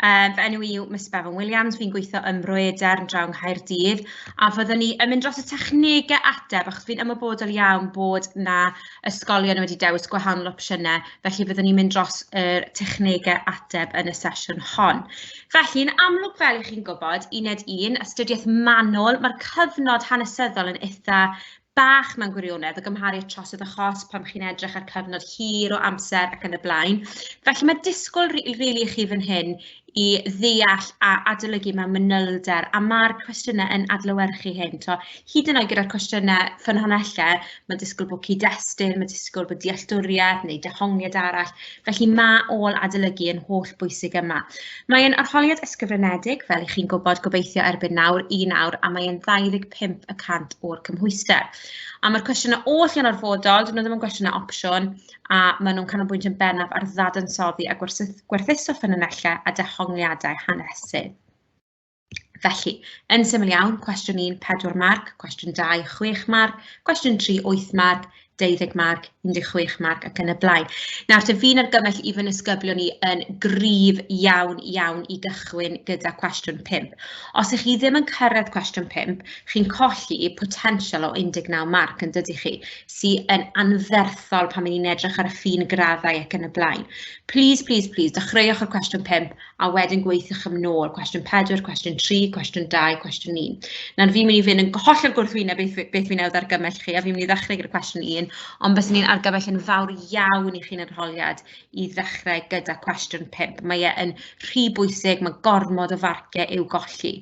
Fy enw i yw Miss Bevan Williams, fi'n gweithio ym Mro Edern draw yng Nghaerdydd, a fyddwn ni yn mynd dros y technegau ateb, achos fi'n ymwybodol iawn bod 'na ysgolion wedi dewis gwahanol opsiynau, felly fyddwn ni'n mynd dros yr technegau ateb yn y sesiwn hon. Felly, yn amlwg, fel 'y chi'n gwybod, uned un, astudiaeth manwl, ma'r cyfnod hanesyddol yn itha bach mewn gwirionedd o gymharu â trosedd achos pan chi'n edrych ar cyfnod hir o amser ac yn y blaen. Felly mae disgwyl rili i chi fan hyn i ddeall a adolygu mewn manylder, a ma'r cwestiynau yn adlewyrchu hyn. Tibod, hyd yn oed gyda'r cwestiynau ffynonellau, mae disgwyl bod cyd-destun, mae disgwyl bod dealltwriaeth neu dehongliad arall, felly ma' ôl adolygu yn holl bwysig yma. Mae e'n arholiad ysgrifenedig, fel 'y chi'n gwybod gobeithio erbyn nawr, un awr, a mae e'n 25 y cant o'r cymhwyster. A ma'r cwestiynau oll yn orfodol, 'dyn nhw ddim yn gwestiynau opsiwn, a maen nhw'n canolbwyntio'n bennaf ar ddadansoddi a gwerthuso ffynonellau a dehongliadau hanesydd. Felly, yn syml iawn, cwestiwn 1, 4 marc, cwestiwn 2, 6 marc, cwestiwn 3, 8 marc, 12 marc, 16 marc ac yn y blaen. Nawr te, fi'n argymell i fy nisgyblion i yn gryf iawn iawn i gychwyn gyda cwestiwn 5. Os ych chi ddim yn cyrraedd cwestiwn 5, chi'n colli potensial o 19 marc yn dydych chi, sydd yn anferthol pan ni'n edrych ar y ffin graddau ac yn y blaen. Plis, plis, plis, dechreuwch o'r cwestiwn 5 a wedyn gweithiwch am nôl, cwestiwn 4, cwestiwn 3, cwestiwn 2, cwestiwn 1. Nawr fi'n mynd i fynd yn hollol gwrthwyneb beth, beth fi newydd argymell chi, a fi'n mynd i ddechrau gyda cwestiwn 1, ond byswn i'n argymell yn fawr iawn i chi'n arholiad i ddechrau gyda cwestiwn 5. Mae e yn rhy bwysig, mae gormod o farciau i'w golli.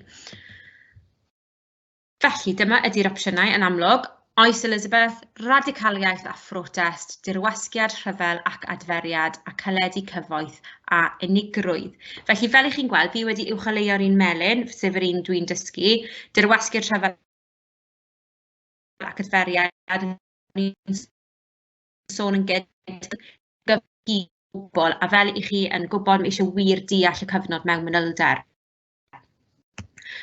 Felly, dyma ydy'r opsiynau yn amlwg. Oes Elizabeth, radicaliaeth a phrotest, dirwasgiad, rhyfel ac adferiad, a caledi cyfoeth a unigrwydd. Felly, fel 'y chi'n gweld, fi wedi uwcholeuo'r un melyn, sef yr un dwi'n dysgu, dirwasgiad, rhyfel ac adferiad, ni'n sôn yn gynt, gwbl, a fel 'y chi yn gwybod, mae eisiau wir deall y cyfnod mewn manylder.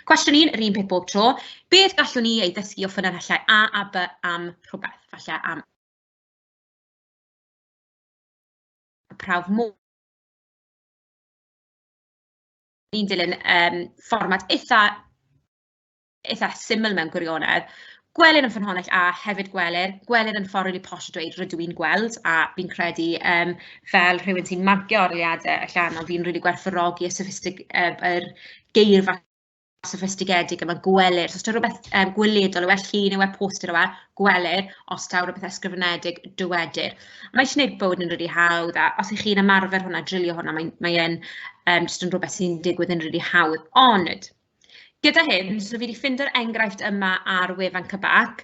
Cwestiwn un, yr un peth bob tro. Beth gallwn ni ei ddysgu o ffynonellau A a B am rhywbeth? Falle am y prawf môr. Ni'n dilyn fformat eitha eitha syml mewn gwirionedd. Gwelir yn ffynhonnell A, hefyd gwelir. Gwelir yn ffordd rili posh o dweud "rydw i'n gweld", a fi'n credu fel rhywun sy'n marcio arholiadau allanol, fi'n rili gwerthfawrogi y soffistig-, yr geirfa soffistigedig yma, gwelir. So os taw rywbeth gweledol yw e, llun yw e, poster yw e, gwelir, os taw rywbeth ysgrifenedig, dywedir. Mae jyst yn gwneud bywyd yn rili hawdd, a os 'y chi'n ymarfer hwnna, drilio hwnna, mae'n mae e'n jyst yn rhywbeth sy'n digwydd yn rili hawdd. Ond gyda hyn, so fi 'di ffeindio'r enghraifft yma ar wefan CBAC.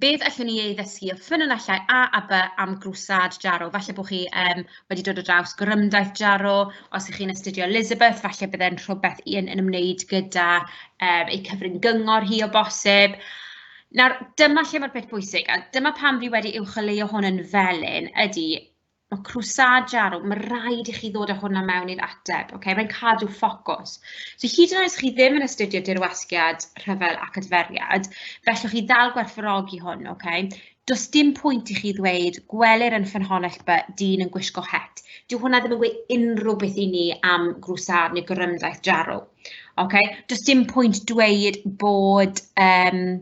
Beth allwn ni ei ddysgu o ffynonellau A a B am grwsad Jarrow? Falle bod chi wedi dod o draws gorymdaith Jarrow. Os ych chi'n astudio Elizabeth, falle bydd e'n rhywbeth yn ymwneud gyda ei cyfrin gyngor hi o bosib. Nawr, dyma lle mae'r peth bwysig, a dyma pam fi wedi uwcholeuo hwn yn felyn, ydy mae crwsad Jarrow, mae rhaid i chi ddod â hwnna mewn i'r ateb, ocê? Mae'n cadw ffocws. So hyd yn oed os chi ddim yn astudio dirwasgiad, rhyfel ac adferiad, fellwch chi ddal gwerthfawrogi hwn, ocê? Does dim pwynt i chi ddweud, gwelir yn ffynhonnell B, dyn yn gwisgo het. Dyw hwnna ddim yn gweud unrhyw beth i ni am grwsad neu gorymdaith Jarrow, ocê? Does dim pwynt dweud bod dwi'm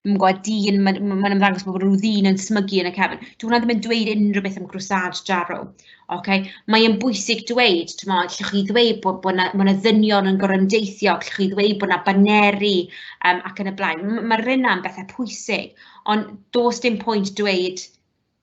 yn gwybod, dyn, mae'n ymddangos bod rhyw ddyn yn smygu yn y cefn. Dyw hwnna ddim yn dweud unrhyw beth am grwsad Jarrow, ocê? Mae e'n bwysig dweud, timod, allwch chi ddweud bod 'na ddynion yn gorymdeithio, allwch chi ddweud bod 'na baneri ac yn y blaen. Mae'r rheina yn bethau pwysig, ond does dim pwynt dweud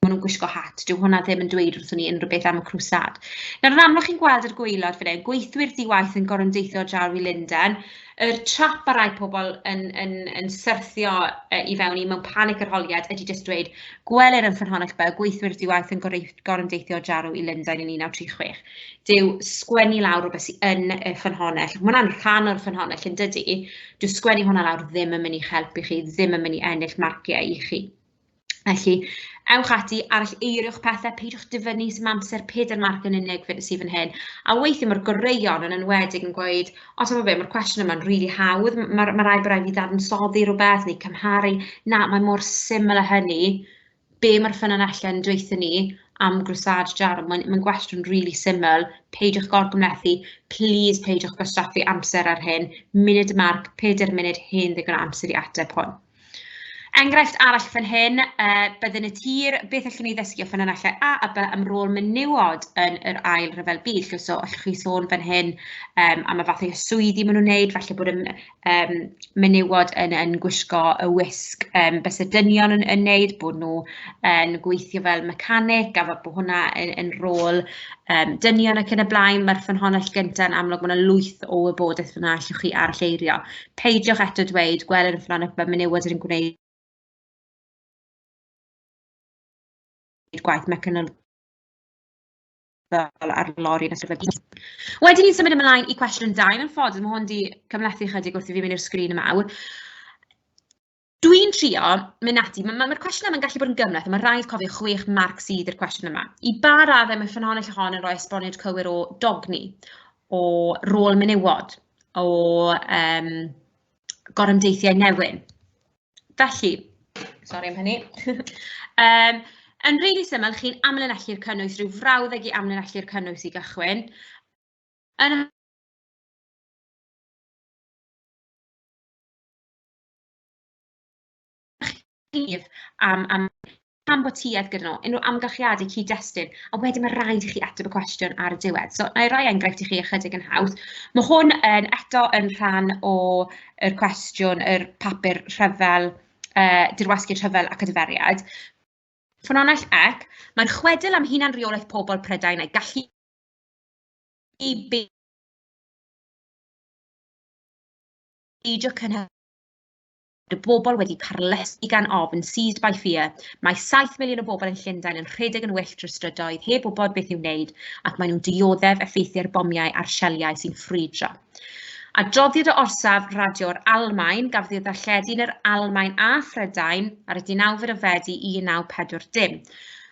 maen nhw'n gwisgo hat. Dyw hwnna ddim yn dweud wrthon ni unrhyw beth am y crwsad. Nawr, yn amlwg chi'n gweld ar gwaelod fan hyn, gweithwyr di-waith yn gorymdeithio draw i Lundain. Yr trap ar rai pobl yn syrthio i fewn i mewn panic arholiad ydy jyst dweud, gwelir yn ffynhonnell B, gweithwyr di-waith yn gorymdeithio Jarrow i Lundain yn 1936. Dyw sgwennu lawr rhywbeth sydd yn y ffynhonnell, mae hwnna'n rhan o'r ffynhonnell yn dydy, dyw sgwennu hwnna lawr ddim yn mynd i'ch helpu chi, ddim yn mynd i ennill marciau i chi. Felly, ewch ati, arall-eiriwch pethau, peidiwch dyfynnu, 'sdim amser, 4 marc yn unig sydd fan hyn. A weithiau mae'r goreuon yn enwedig yn gweud, o timod be, mae'r cwestiwn yma'n rili hawdd, ma' raid bod raid fi ddadansoddi rywbeth neu cymharu. Na, mae mor syml â hynny, be mae'r ffynonellau yn dweutho ni am Grwsad Jarrow? Mae'n mae gwestiwn rili really syml, peidiwch gorgymhlethu, please peidiwch gwastraffu amser ar hyn, munud y marc, 4 munud, hen ddigon o amser i ateb hwn. Enghraifft arall fan hyn, byddin y tir, beth allwn ni ddysgu o ffynonellau A a B am rôl menywod yn yr Ail Ryfel Byd? Lly, so allwch chi sôn fan hyn am y fathau o swyddi maen nhw'n wneud, falle bod y menywod yn gwisgo y wisg byse dynion yn wneud, bod nhw yn gweithio fel mechanic, a bod hwnna yn rôl dynion ac yn y blaen. Mae'r ffynhonnell gyntaf yn amlwg, mae 'na lwyth o wybodaeth fan'na allwch chi aralleirio. Peidiwch eto dweud, gweler yn ffynhonnell mae menywod yn gwneud gwaith mecanyddol ar lori yn ystod y. Wedyn ni'n symud ymlaen i cwestiwn 2, yn anffodus mae hwn 'di cymhlethu chydig wrth i fi mynd i'r sgrin mawr. Dwi'n trio mynd ati, mae'r ma, ma cwestiwn yma'n gallu bod yn gymhleth, a mae rhaid cofio 6 marc sydd i'r cwestiwn yma. I ba raddau mae ffynhonnell hon yn rhoi esboniad cywir o dogni, o rôl menywod, o gorymdeithiau newyn? Felly, sori am hynny. Yn rili syml, chi'n amlinellu'r cynnwys, rhyw frawddeg i amlinellu'r cynnwys i gychwyn. Yn rhif am pam bod tuedd gyda nhw, unrhyw amgylchiadau, cyd-destun, a wedyn mae rhaid i chi ateb y cwestiwn ar y diwedd. So, wna i roi enghraifft i chi ychydig yn haws. Mae hwn yn eto yn rhan o'r cwestiwn, yr papur rhyfel, dirwasgiad rhyfel ac adferiad. Ffynhonnell ec, mae'r chwedl am hunanreolaeth pobl Prydain a'i gallu i beidio cynhyrchu y bobl wedi parlysu gan ofn, seized by fear. Mae 7 miliwn o bobl yn Llundain yn rhedeg yn wyllt drwy'r strydoedd, heb wybod beth i'w wneud, ac maen nhw'n dioddef effeithiau'r bomiau a'r sieliau sy'n ffrwydro. Adroddiad o orsaf radio'r Almaen gafodd ei ddarlledu yn yr Almaen a Phrydain ar y 19 o Fedi 1940.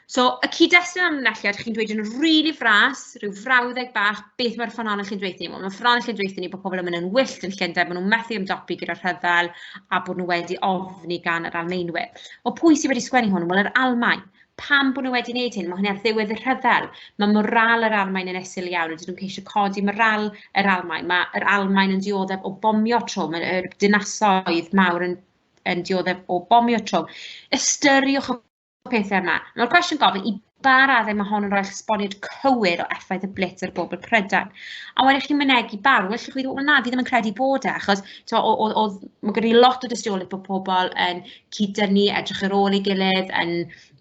So, y cyd-destun amlinelliad, chi'n dweud yn rili fras, rhyw frawddeg bach, beth mae'r ffynhonnell yn dweud ni. Wel, mae'r ffynhonnell yn dweud ni bod pobl yn mynd yn wyllt yn Llundain, maen nhw'n methu ymdopi gyda'r rhyfel a bod nhw wedi ofni gan yr Almaenwyr. Wel, pwy sydd wedi sgwennu hwn? Wel, yr Almaen. Pam bod nhw wedi wneud hyn? Mae hynny ar ddiwedd y rhyfel. Mae moral yr Almaen yn isel iawn. Ydyn nhw'n ceisio codi moral yr Almaen? Mae yr Almaen yn dioddef o bomio trwm, yr dinasoedd mawr yn dioddef o bomio trwm. Ystyriwch y pethau yma. Mae'r cwestiwn gofyn i ba raddau mae hon yn rhoi esboniad cywir o effaith y blitz ar bobl Prydain. A wedyn chi'n mynegi barn, wel, chi ddweud, wel na, fi ddim yn credu bod e, achos oedd, mae gen i lot o dystiolaeth bod pobl yn cyd-dynnu, edrych ar ôl ei gilydd, yn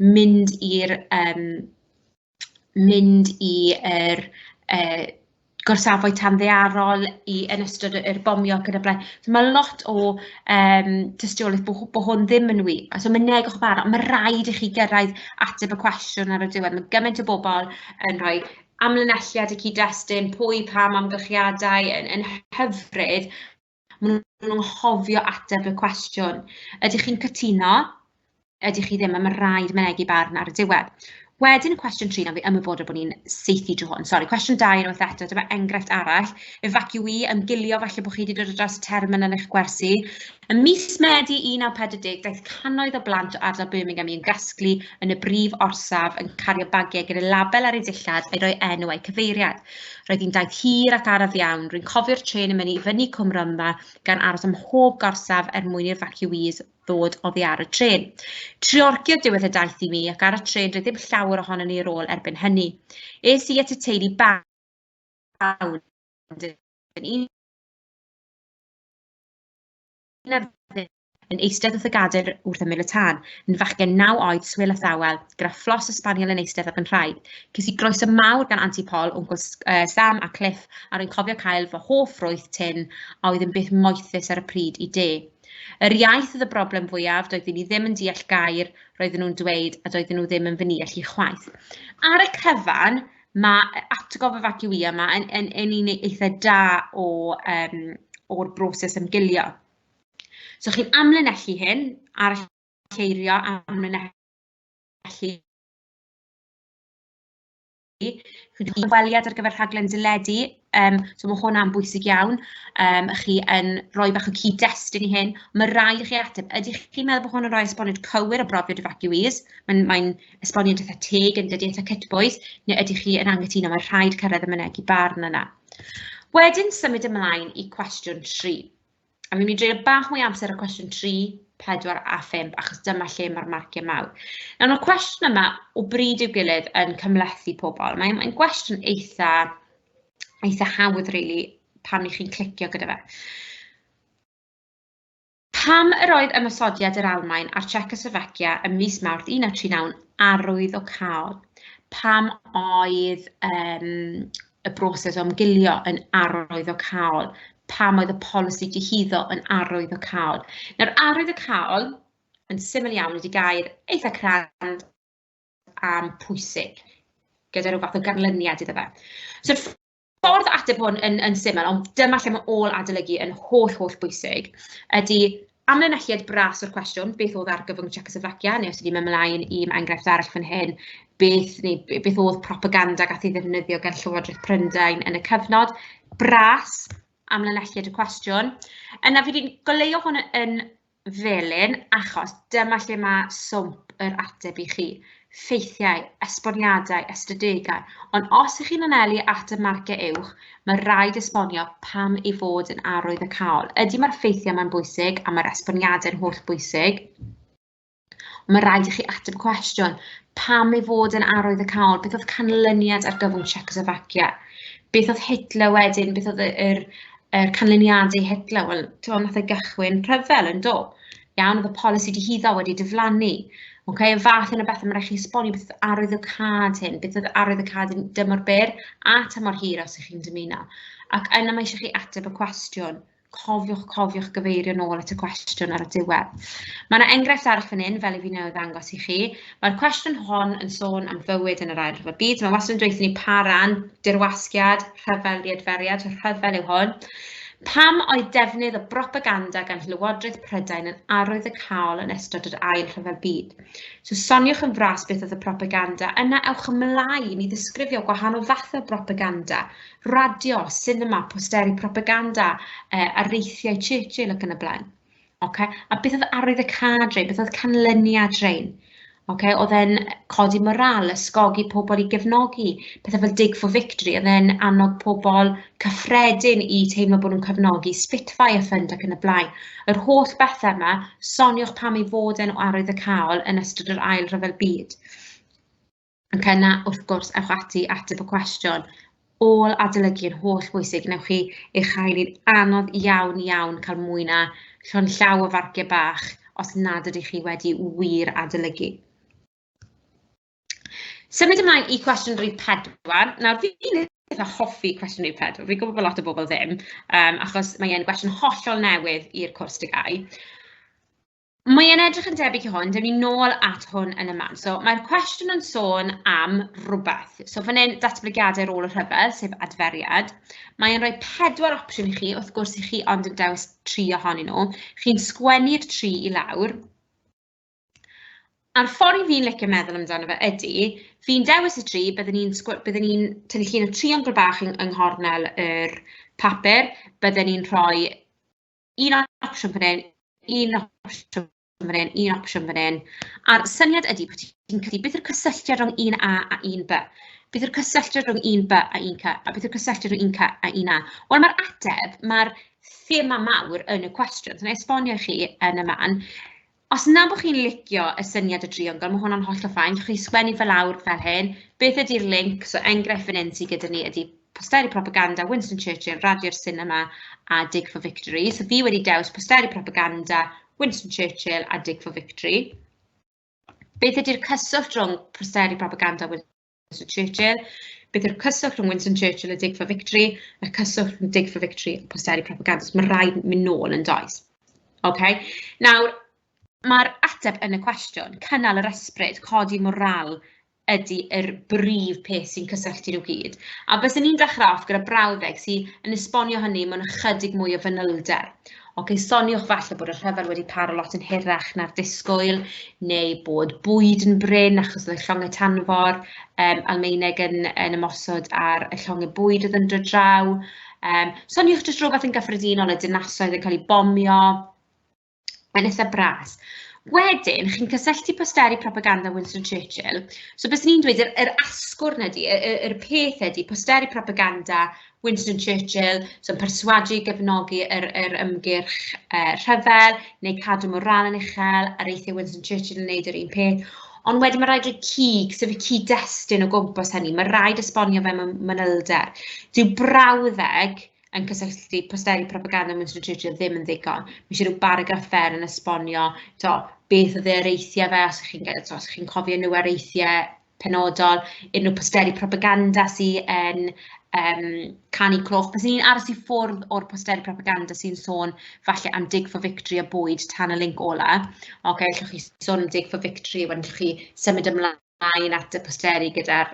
mynd i'r mynd i'r gorsafoedd tanddaearol i yn ystod yr bomio ac yn y blaen. So mae lot o tystiolaeth bod hwn ddim yn wir. So mynegwch barn, ond mae rhaid i chi gyrraedd ateb y cwestiwn ar y diwedd. Mae gymaint o bobl yn rhoi amlinelliad y cyd-destun, pwy, pam, amgylchiadau, yn hyfryd. Maen nhw'n anghofio ateb y cwestiwn. Ydych chi'n cytuno? Ydych chi ddim? A mae rhaid mynegi barn ar y diwedd. Wedyn cwestiwn 3, nawr fi ymwybodol bod ni'n saethu drwy hwn, sori. Cwestiwn 2 unwaith eto, dyma enghraifft arall. Evacuee, ymgilio, falle bod chi wedi dod ar draws y term yna yn eich gwersi. Ym mis Medi 1940, daeth cannoedd o blant o ardal Birmingham i ymgasglu yn y brif orsaf yn cario bagiau gyda label ar eu dillad a'i roi enw a'u cyfeiriad. Roedd hi'n daith hir ac araf iawn. Rwy'n cofio'r trên yn mynd i fyny Cwm Rhondda gan aros ym mhob gorsaf er mwyn i'r evacuees ddod oddi ar y trên. Treorcio diwedd y daith i mi, ac ar y trên doedd ddim llawer ohonon ni ar ôl erbyn hynny. Es i at y teulu Bound yn un ar ddeg yn eistedd wrth y gadair wrth ymyl y tân, yn fachgen 9 oed, swil a thawel, gyda fflos y sbaniel yn eistedd ar fy nhraed. Ces i groeso mawr gan Anti Pol, Wncwl Sam a Cliff, a rwy'n cofio cael fy hoff ffrwyth tin a oedd yn beth moethus ar y pryd i de. Yr iaith oedd y broblem fwyaf, doeddwn i ddim yn deall gair roedden nhw'n dweud a doedden nhw ddim yn fy neall i chwaith. Ar y cyfan, mae atgof evacuee yma yn un eitha da o'r broses ymgilio. So chi'n amlinellu hyn, aralleirio, amlinellu. Chi'n cyfweliad ar gyfer rhaglen deledu. So mae hwnna'n bwysig iawn. Chi yn rhoi bach o cyd-destun i hyn. Mae rhaid i chi ateb. Ydych chi'n meddwl bod hwn yn rhoi esboniad cywir o brofiad evacuees? Mae'n esboniad eitha teg yn dydy, eitha cytbwys, neu ydych chi yn anghytuno? Mae rhaid cyrraedd y mynegi barn yna. Wedyn symud ymlaen i cwestiwn 3. A fi'n mynd i dreulio bach mwy amser ar cwestiwn 3, 4 a 5, achos dyma lle mae'r marciau mawr. Nawr, mae'r cwestiwn yma o bryd i'w gilydd yn cymhlethu pobl. Mae'n gwestiwn eitha hawdd, really, pan i chi'n clicio gyda fe. Pam yr oedd ymosodiad yr Almaen ar Czechoslovakia ym mis Mawrth 1939 arwyddocaol? Pam oedd y broses o ymgilio yn arwyddocaol? Pam oedd y polisi dihuddo yn arwyddocaol? Nawr, arwyddocaol, yn syml iawn, ydy gair eitha crand am pwysig, gyda rhyw fath o ganlyniad iddo fe. So'r ffordd ateb hwn yn syml, ond dyma lle mae ôl adolygu yn holl, holl bwysig, ydy amlinelliad bras o'r cwestiwn, beth oedd argyfwng Czechoslovakia, neu os ydy'n mynd ymlaen i enghraifft arall fan hyn, beth oedd propaganda gath ei ddefnyddio gan Llywodraeth Prydain yn y cyfnod, bras amlinelliad y cwestiwn. Yna fi wedi goleuo hwn yn felyn, achos dyma lle mae swmp yr ateb i chi. Ffeithiau, esboniadau, ystadegau. Ond os ych chi'n anelu at y marciau uwch, mae rhaid esbonio pam ei fod yn arwyddocaol. Ydy, mae'r ffeithiau ma'n bwysig a mae'r esboniadau'n holl bwysig, ond mae rhaid i chi ateb y cwestiwn. Pam ei fod yn arwyddocaol? Beth oedd canlyniad argyfwng Czechoslovakia? Beth oedd Hitler wedyn? Beth oedd yr canlyniadau Hitler? Wel, ti'n nath e gychwyn rhyfel yn do. Iawn, oedd y polisi dihuddo wedi diflannu. Okay, y fath yna beth, mae rhaid chi esbonio beth oedd arwyddocâd hyn, beth oedd arwyddocâd yn dymor byr a tymor hir os ych chi'n dymuno. Ac yna mae eisiau chi ateb y cwestiwn. Cofiwch gyfeirio nôl at y cwestiwn ar y diwedd. Mae yna enghraifft arall fan hyn, fel i fi newydd ddangos i chi. Mae'r cwestiwn hon yn sôn am fywyd yn yr Ail Rhyfel Byd. Mae wastad yn dweud ni pa ran, dirwasgiad, rhyfel, diadferiad, rhyfel yw hwn. Pam oedd defnydd o bropaganda gan Llywodraeth Prydain yn arwyddocaol yn ystod yr Ail Rhyfel Byd? So soniwch yn fras beth oedd y propaganda, yna ewch ymlaen i ddisgrifio gwahanol fathau o bropaganda, radio, sinema, posteri propaganda, areithiau Churchill ac yn y blaen. Okay? A beth oedd arwyddocâd rhein, beth oedd canlyniad rhein? Okay? Oedd e'n codi moral, ysgogi pobl i gefnogi, pethau fel Dig for Victory, oedd e'n annog pobl cyffredin i teimlo bod nhw'n cefnogi Spitfire Fund ac yn y blaen. Yr holl bethau yma, soniwch pam ei fod e'n arwyddocaol yn ystod yr Ail Rhyfel Byd. Ac yna, wrth gwrs, ewch ati ateb y cwestiwn. Ôl adolygu yn holl bwysig, newch chi ei chael hi'n anodd iawn iawn cael mwy na llond llaw o farciau bach os nad ydych chi wedi wir adolygu. Symud ymlaen i cwestiwn rhif 4. Nawr, fi'n eitha hoffi cwestiwn rhif 4. Fi'n gwybod bod lot o bobl ddim, achos mae e'n gwestiwn hollol newydd i'r cwrs TGAU. Mae e'n edrych yn debyg i hwn, dyn ni nôl at hwn yn y man. So mae'r cwestiwn yn sôn am rhywbeth. So fan hyn, datblygiadau ar ôl y rhyfel, sef adferiad. Mae e'n rhoi 4 opsiwn i chi, wrth gwrs i chi ond yn dewis 3 ohonyn nhw. Chi'n sgwennu'r 3 i lawr. A'r ffordd i fi'n licio meddwl amdano fe ydy, fi'n dewis y 3, byddwn ni'n tynnu llun o triongl bach yng nghornel yr papur, byddwn ni'n rhoi un opsiwn fan hyn, un opsiwn fan hyn, un opsiwn fan hyn. A'r syniad ydy bod ti'n cysylltu beth yw'r cysylltiad rhwng un A a un B? Beth yw'r cysylltiad rhwng un B a un C? A beth yw'r cysylltiad rhwng un C a un A? Wel, mae'r ateb, mae'r thema mawr yn y cwestiwn. So, na i esbonio i chi yn y man. Os na bod chi'n licio y syniad o driongl, mae hwnna'n hollol fine. Chi sgwennu fel lawr fel hyn. Beth ydy'r link? So, enghraifft fan hyn sydd gyda ni ydy posteri propaganda, Winston Churchill, radio'r cinema a Dig for Victory. So fi wedi dewis posteri propaganda, Winston Churchill a Dig for Victory. Beth ydy'r cyswllt rhwng posteri propaganda Winston Churchill? Beth yw'r cyswllt rhwng Winston Churchill a Dig for Victory? Y cyswllt rhwng Dig for Victory a posteri propaganda. So mae rhaid mynd nôl yn does. Okay. Nawr, mae'r ateb yn y cwestiwn, cynnal yr ysbryd, codi moral ydy yr brif peth sy'n cysylltu nhw gyd. A byswn ni'n dechrau off gyda brawddeg sy'n yn esbonio hynny mewn ychydig mwy o fanylder. Ocê, soniwch falle bod y rhyfel wedi para lot yn hirach na'r disgwyl, neu bod bwyd yn brin achos oedd y llongau tanfor Almaeneg yn ymosod ar y llongau bwyd oedd yn dod draw. Soniwch jyst rywbeth yn gyffredinol, y dinasoedd yn cael eu bomio, yn eitha bras. Wedyn, chi'n cysylltu posteri propaganda Winston Churchill. So, beth ni'n dweud, yr asgwrn ydy, yr peth ydy, posteri propaganda Winston Churchill, so'n perswadu i gefnogi yr ymgyrch rhyfel, neu cadw moral yn uchel, areithiau Winston Churchill yn wneud yr un peth. Ond wedyn mae rhaid rhoi cig, sef y cyd-destun o gwmpas hynny, mae rhaid esbonio fe mewn manylder. Dyw brawddeg yn cysylltu posteri propaganda Winston Churchill ddim yn ddigon. Mae eisiau rhyw baragraff fer yn esbonio to, beth oedd ei areithiau fe, os chi'n cofio nhw areithiau penodol, unrhyw posteri propaganda sydd yn canu cloch. Byswn ni'n aros i ffwrdd o'r posteri propaganda sy'n sôn falle am Dig for Victory a bwyd tan y link ola. Ocê, allwch chi sôn am Dig for Victory, wedyn allwch chi symud ymlaen at y posteri gyda'r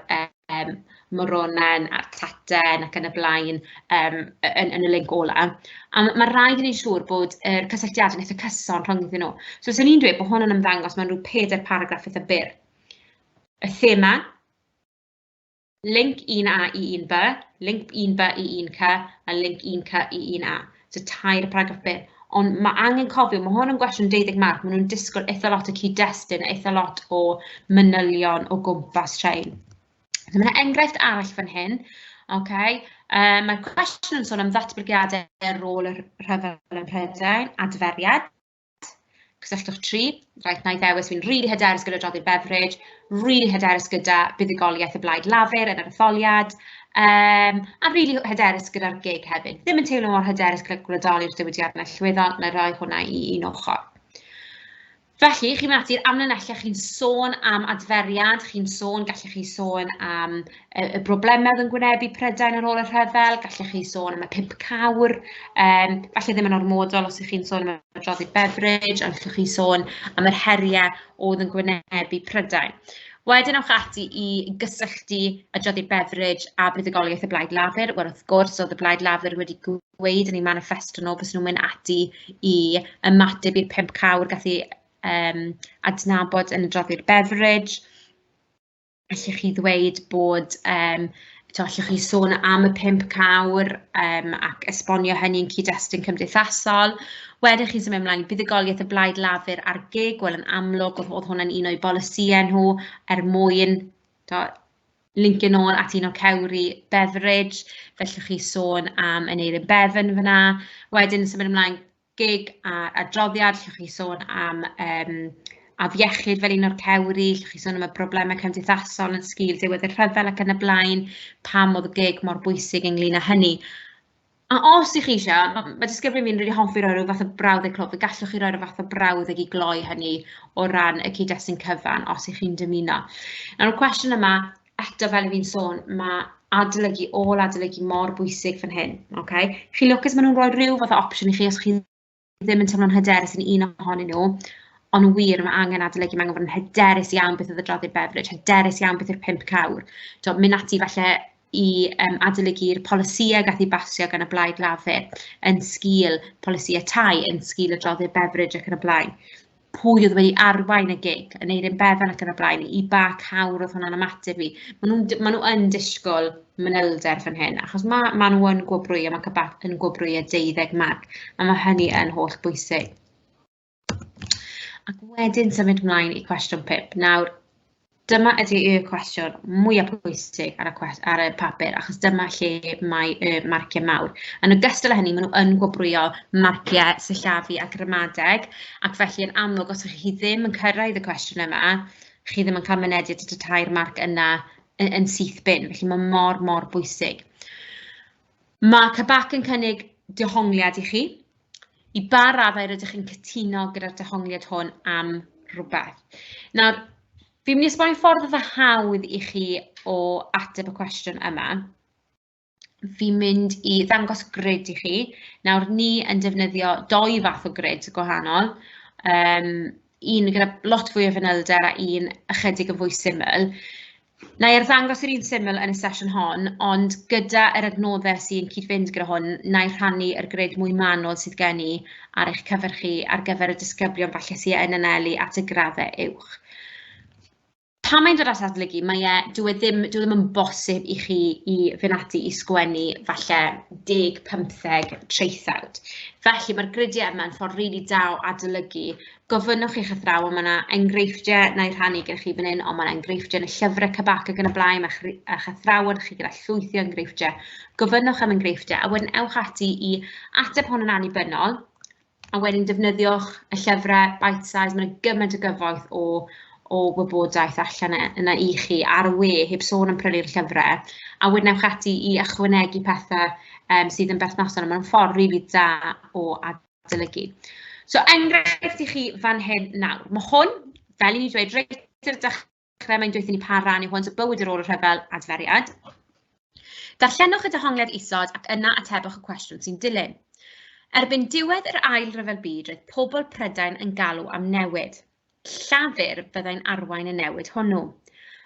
moronen a'r taten ac yn y blaen yn y link ola. A ma' raid i ni siŵr bod yr cysylltiadau'n eitha cyson rhyngddyn nhw. So, 'swn i'n dweud bod hwn yn ymddangos mewn rhyw pedair paragraff eitha byr. Y thema, link 1A i 1B, link 1B i 1C, a link 1C i 1A. So tair paragraff byr. Ond ma' angen cofio, ma' hwn yn gwestiwn 12 marc, maen nhw'n disgwyl eitha lot o cyd-destun, eitha lot o manylion o gwmpas rhain. So ma' 'na enghraifft arall fan hyn, ocê. Mae'r cwestiwn yn sôn am ddatblygiadau ar ôl y rhyfel ym Mhrydain, adferiad. Cysylltwch tri. Reit, wna i ddewis, fi'n rili hyderus gyda Doddi Beveridge, rili hyderus gyda buddugoliaeth y Blaid Lafur yn yr etholiad, a rili hyderus gyda'r GIG hefyd. Ddim yn teimlo mor hyderus gyda gwladoli'r diwydiannau allweddol, wna i roi hwnna i un ochr. Felly, chi'n mynd ati i'r amlinelliad, chi'n sôn am adferiad, chi'n sôn, gallech chi sôn am y broblemau oedd yn gwynebu Prydain ar ôl y rhyfel, gallech chi sôn am y pump cawr, falle ddim yn ormodol os ych chi'n sôn am y adroddiad Beveridge, ond gallwch chi sôn am yr heriau oedd yn gwynebu Prydain. Wedyn ewch ati i gysylltu adroddiad Beveridge a buddugoliaeth y Blaid Lafur. Wel, wrth gwrs, oedd y Blaid Lafur wedi gweud yn eu maniffesto nhw bysen nhw'n mynd ati i ymateb i'r pump cawr gath eu adnabod yn adroddiad Beveridge. Allwch chi ddweud bod, tibod, allwch chi sôn am y pump cawr ac esbonio hynny yn cyd-destun cymdeithasol. Wedyn chi'n symud ymlaen i buddugoliaeth y Blaid Lafur a'r GIG, wel yn amlwg oedd hwnna'n un o'u bolisïau nhw er mwyn, tibod, lincio nôl at un o cewri Beveridge. Felly chi sôn am Aneurin Bevan fan'na. Wedyn symud ymlaen GIG a adroddiad, allwch chi sôn am afiechyd fel un o'r cewri, allwch chi sôn am y broblemau cymdeithasol yn sgil diwedd y rhyfel ac yn y blaen, pam oedd y GIG mor bwysig ynglyn â hynny. A os 'y chi isie, ma' disgyblion fi'n rili hoffi rhoi ryw fath o brawddeg clo, fe gallwch chi roi ryw fath o brawddeg i gloi hynny o ran y cyd-destun cyfan, os 'y chi'n dymuno. Nawr, y cwestiwn yma, eto fel 'y fi'n sôn, ma' adolygu, ôl-adolygu mor bwysig fan hyn, ocê. Chi'n lwcus maen nhw'n rhoi ryw fath o opsiwn i chi os chi ddim yn teimlo'n hyderus yn un ohonyn nhw, ond wir, ma' angen adolygu, ma' angen bod yn hyderus iawn beth oedd adroddiad Beveridge, hyderus iawn beth yw'r pump cawr. Tibod, mynd ati falle i adolygu'r polisïau gath eu basio gan y Blaid Lafur yn sgil polisïau tai, yn sgil adroddiad Beveridge ac yn y blaen. Pwy oedd wedi arwain y GIG, Aneurin Bevan ac yn y blaen, i ba cawr oedd hwnna'n ymateb i. Maen nhw yn disgwyl manylder fan hyn, achos ma nhw yn gwobrwyo, mae CBAC yn gwobrwyo 12 marc, a mae hynny yn holl bwysig. Ac wedyn symud ymlaen i cwestiwn 5. Nawr, dyma ydy y cwestiwn mwyaf pwysig ar y papur, achos dyma lle mae y marciau mawr. Yn ogystal â hynny, maen nhw yn gwobrwyo marciau sillafu a gramadeg, ac felly yn amlwg, os ydych chi ddim yn cyrraedd y cwestiwn yma, chi ddim yn cael mynediad at y tair marc yna yn syth bin, felly mae mor, mor bwysig. Mae CBAC yn cynnig dehongliad i chi, i ba raddau rydych chi'n cytuno gyda'r dehongliad hwn am rhywbeth. Nawr, fi'n mynd i esbonio ffordd eitha hawdd i chi o ateb y cwestiwn yma. Fi'n mynd i ddangos grid i chi. Nawr, ni yn defnyddio dou fath o grid gwahanol. Un gyda lot fwy o fanylder a un ychydig yn fwy syml. Na i arddangos yr un syml yn y sesiwn hon, ond gyda yr adnoddau sy'n cyd-fynd gyda hwn, wna i rhannu yr grid mwy manwl sydd gen i ar eich cyfer chi ar gyfer y disgyblion falle sy yn anelu at y graddau uwch. Pan mae'n dod at adolygu, mae e... dyw e ddim dyw e ddim yn bosib i chi i fynd ati i sgwennu falle 10, 15 traethawd. Felly, mae'r gridiau yma yn ffordd rili da o adolygu. Gofynnwch i'ch athrawon, ma' 'na enghreifftiau wna i rhannu gyda chi fan hyn, ond ma' 'na enghreifftiau yn y llyfrau CBAC ac yn y blaen, ma' eich athrawon chi gyda llwythi o enghreifftiau. Gofynnwch am enghreifftiau, a wedyn ewch ati i ateb hwn yn annibynnol, a wedyn defnyddiwch y llyfrau bite size, ma' 'na gymaint o gyfoeth o o wybodaeth allan yna i chi ar y we, heb sôn am prynu'r llyfrau, a wedyn ewch ati i ychwanegu pethe sydd yn berthnasol, a ma'n ffordd rili da o adolygu. So enghraifft i chi fan hyn nawr. Mae hwn, fel i ni dweud, reit ar y dechrau, mae'n dweud ni pa ran yw hwn, so bywyd ar ôl y rhyfel, adferiad. Darllenwch y dehongliad isod ac yna atebwch y cwestiwn sy'n dilyn. Erbyn diwedd yr Ail Ryfel Byd, roedd pobl Prydain yn galw am newid. Llafur fyddai'n arwain y newid hwnnw.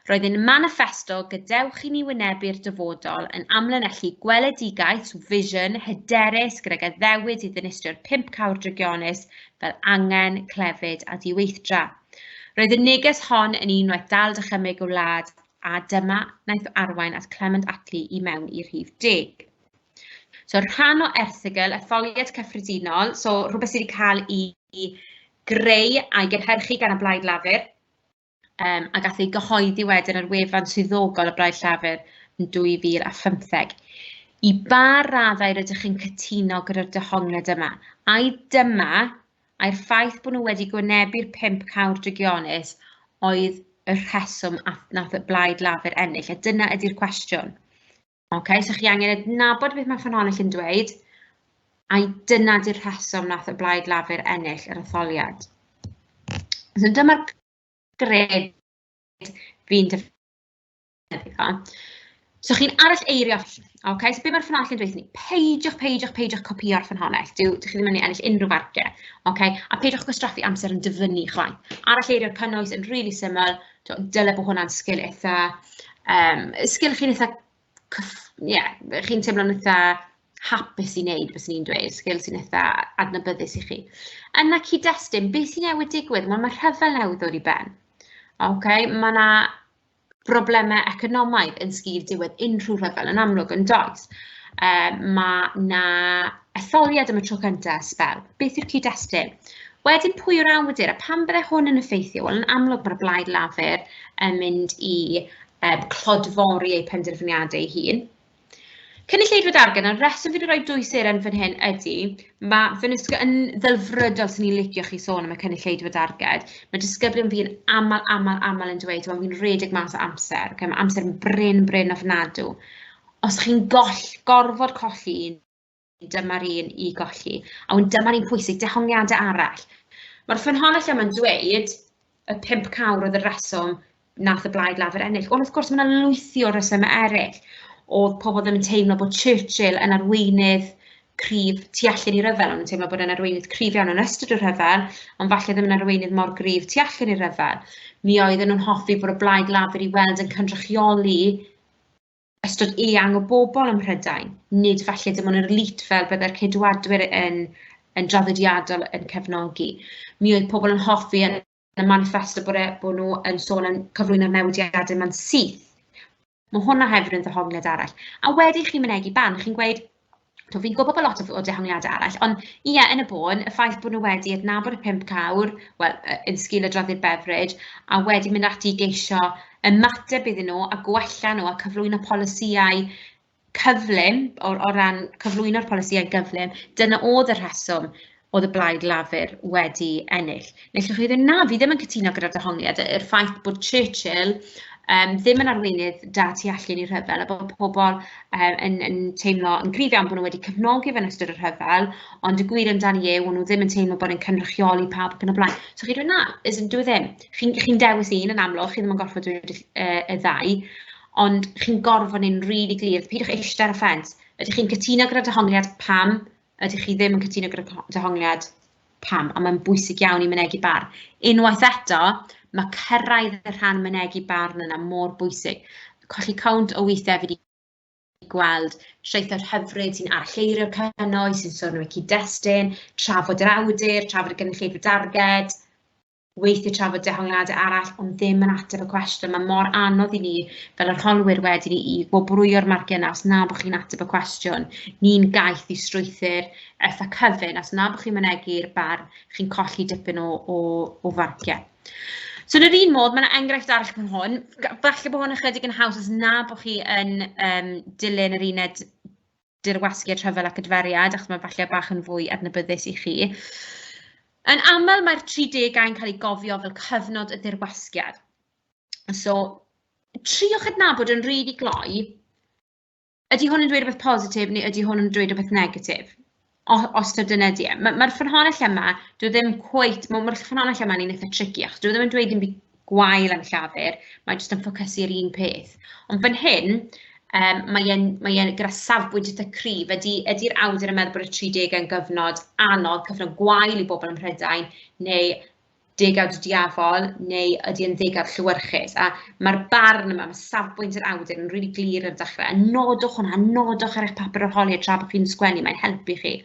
Roedd ein maniffesto 'Gadewch i ni wynebu'r dyfodol' yn amlinellu gweledigaeth, vision, hyderus gydag addewid i ddinistrio'r pump cawr drygionus fel angen, clefyd a diweithdra. Roedd y neges hon yn un wnaeth dal dychymyg y wlad a dyma wnaeth arwain at Clement Attlee i mewn i rhif deg. So rhan o erthygl, etholiad cyffredinol, so rhywbeth sydd wedi cael ei greu a'i gynhyrchu gan y Blaid Lafur, a gath ei gyhoeddi wedyn ar wefan swyddogol y Blaid Llafur yn 2015. I ba raddau rydych chi'n cytuno gyda'r dehongliad yma? Ai dyma, ai'r ffaith bod nhw wedi gwynebu'r pump cawr drygionus oedd y rheswm nath y Blaid Lafur ennill? A dyna ydy'r cwestiwn. Ok, so chi angen adnabod beth mae ffynhonnell yn dweud, ai dyna di'r rheswm nath y Blaid Lafur ennill yr etholiad. So dyma'r gred fi'n defnyddio. So chi'n arall eirio, ok, so be mae'r ffynhonnell yn dweud ni? Peidiwch, peidiwch, peidiwch copio'r ffynhonnell, dyw, dych chi ddim yn mynd i ennill unrhyw farciau, ok, a peidiwch gwastraffu amser yn dyfynnu chwaith. Arall eirio'r cynnwys yn rili syml, dyle bod hwnna'n sgil eitha sgil chi'n eitha ie, chi'n teimlo'n eitha hapus i wneud, byswn i'n dweud, sgil sy'n eitha adnabyddus i chi. Yna cyd-destun, beth sy'n newid digwydd? Wel, mae rhyfel newydd ddod i ben. Ok, mae 'na broblemau economaidd yn sgil diwedd unrhyw rhyfel yn amlwg yn does. Mae 'na etholiad am y tro cyntaf ers sbel. Beth yw'r cyd-destun? Wedyn pwy yw'r awdur a pam byddai hwn yn effeithio? Wel, yn amlwg mae'r Blaid Lafur yn mynd i clodfori eu penderfyniadau ei hun. Cynulleidfa darged, a'r rheswm fi wedi rhoi dwy seren fan hyn ydy, mae fy nysgu yn ddelfrydol, 'swn i'n licio chi sôn am y cynulleidfa darged. Mae disgyblion fi yn aml, aml, aml yn dweud, wel, fi'n rhedeg mas o amser, okay? Mae amser yn brin, brin ofnadw. Os chi'n goll, gorfod colli un, dyma'r un i golli. A wedyn dyma'r un pwysig, dehongliadau arall. Mae'r ffynhonnell yma'n dweud y pump cawr oedd y reswm nath y Blaid Lafur ennill. Ond wrth gwrs, mae yna lwythi o resymau eraill. Oedd pobl ddim yn teimlo bod Churchill yn arweinydd cryf tu allan i ryfel. O'n nhw'n teimlo bod e'n arweinydd cryf iawn yn ystod y rhyfel, ond falle ddim yn arweinydd mor gryf tu allan i'r rhyfel. Mi oedden nhw'n hoffi bod y Blaid Lafur i weld yn cynrychioli ystod eang o bobl ym Mhrydain, nid falle dim ond yr elite fel byddai'r Ceidwadwyr yn, yn draddodiadol yn cefnogi. Mi oedd pobl yn hoffi yn y maniffesto bod, e, bod nhw yn sôn am cyflwyno'r newidiadau ma'n syth. Mae hwnna hefyd yn ddehongliad arall. A wedi chi mynegi barn, chi'n gweud, So fi'n gwybod bod lot o dehongliadau arall, ond ie, yn y bôn, y ffaith bod nhw wedi adnabod y pump cawr, wel, yn sgil y droddiad Beveridge, a wedi mynd ati i geisio ymateb iddyn nhw a gwella nhw a cyflwyno polisïau cyflym, o ran cyflwyno'r polisïau gyflym, dyna oedd y rheswm oedd y Blaid Lafur wedi ennill. Neu allwch chi ddweud, na, fi ddim yn cytuno gyda'r dehongliad, yr ffaith bod Churchill ddim yn arweinydd da tu allan i'r rhyfel, a bod pobl yn, yn teimlo yn gryf iawn bod nhw wedi cefnogi fe yn ystod y rhyfel, ond y gwir amdani yw, nhw ddim yn teimlo bod e'n cynrychioli pawb ac yn y blaen. So chi'n dweud, na, isn't, dyw e ddim. Chi'n chi dewis un yn amlwg, chi ddim yn gorfod dweud y ddau, ond chi'n gorfod neud yn rili glir, peidiwch eistedd ar y ffens. Ydych chi'n cytuno gyda'r dehongliad, pam? Ydych chi ddim yn cytuno gyda dehongliad, pam? A mae'n bwysig iawn i mynegi barn. Unwaith eto, Mae cyrraedd y rhan mynegi barn yna mor bwysig. Colli cownt o weithiau fi 'di gweld traethawd hyfryd sy'n aralleirio'r cynnwys, sy'n sôn am y cyd-destun, trafod yr awdur, trafod y gynulleidfa darged, weithiau trafod dehongliadau arall, ond ddim yn ateb y cwestiwn. Mae mor anodd i ni fel arholwyr wedyn i wobrwyo'r marciau yna os na bod chi'n ateb y cwestiwn. Ni'n gaeth i strwythur eitha cyfun, os na bod chi'n mynegi'r barn, chi'n colli dipyn o o o farciau. So yn yr un modd, mae 'na enghraifft arall fan hwn. Falle bod hwn ychydig yn haws os na bod chi yn dilyn yr uned dirwasgiad rhyfel ac adferiad, achos mae falle bach yn fwy adnabyddus i chi. Yn aml, mae'r 30au yn cael ei gofio fel cyfnod y dirwasgiad. So, triwch adnabod yn rili gloi, ydy hwn yn dweud rhywbeth positif neu ydy hwn yn dweud rhywbeth negatif? Os taw dyna ydy e. Mae'r ffynhonnell yma, dyw e ddim cweit, mae'r ffynhonnell yma'n un eitha tricky, achos dyw e ddim yn dweud dim byd gwael am Llafur, mae jyst yn ffocysu ar un peth. Ond fan hyn, mae e'n mae e gyda safbwynt eitha cryf. Ydy'r awdur yn meddwl bod y 30au yn gyfnod anodd, cyfnod gwael i bobl ym Mhrydain, neu degawd y diafol neu ydy e'n ddegawd llewyrchus? A mae'r barn yma, mae safbwynt yr awdur yn rili glir ar y dechrau. A nodwch hwnna, nodwch ar eich papur arholiad tra bod chi'n sgwennu, mae'n helpu chi.